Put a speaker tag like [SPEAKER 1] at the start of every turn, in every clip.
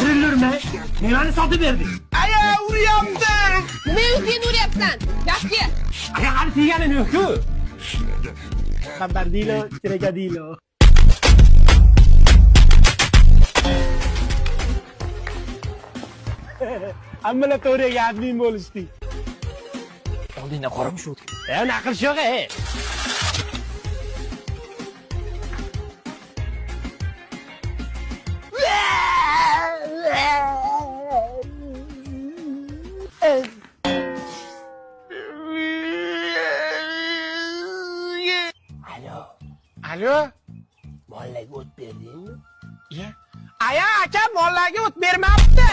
[SPEAKER 1] Irilurma. Mevani sotib berdik.
[SPEAKER 2] Aya, uryapti.
[SPEAKER 3] Nima yuzingni uryapsan? Gapga.
[SPEAKER 1] Aya, hali teganim yo'q-ku. Bombardilo, krokodilo. Ambulatoriyaga admin bo'lishdik.
[SPEAKER 4] Oldingdan qora mushuk o'tgan.
[SPEAKER 1] E, naql yo'q, e. Alo,
[SPEAKER 2] Alo.
[SPEAKER 1] mollarga o't berdingmi?
[SPEAKER 2] Aya, aka mollarga o't bermabdi.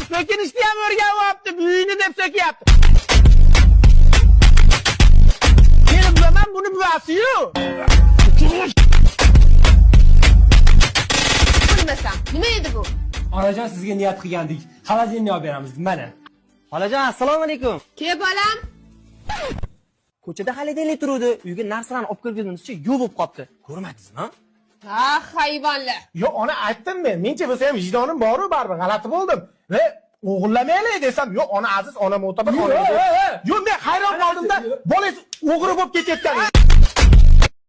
[SPEAKER 2] So'kinishni ham o'rganyapti, buyini deb so'kyapti. Meni bilaman, buni buvasi-yu.
[SPEAKER 3] Bilmasam. Nima edi bu?
[SPEAKER 1] Onajon sizga niyat qilgandik. Xolodilnik olib beramiz. Mana.
[SPEAKER 4] Xolajon, assalomu alaykum.
[SPEAKER 3] Ke bolam.
[SPEAKER 4] Ko'chada xolodilnik turuvdi. Uyga narsalarni olib kelganimizcha yo'q bo'lib qopti. Ko'rmadingizmi?
[SPEAKER 3] Ha, hayvonlar.
[SPEAKER 2] Yo'q, ona aytdim men. Mencha bo'lsa ham vijdonim bor-u baribir g'alati bo'ldim. Va o'g'irlamaylik desam, yo'q, ona aziz, ona mo'tabar, ona. Yo'q, men hayron qoldimda, bolangiz o'g'ri bo'lib ketayotgan.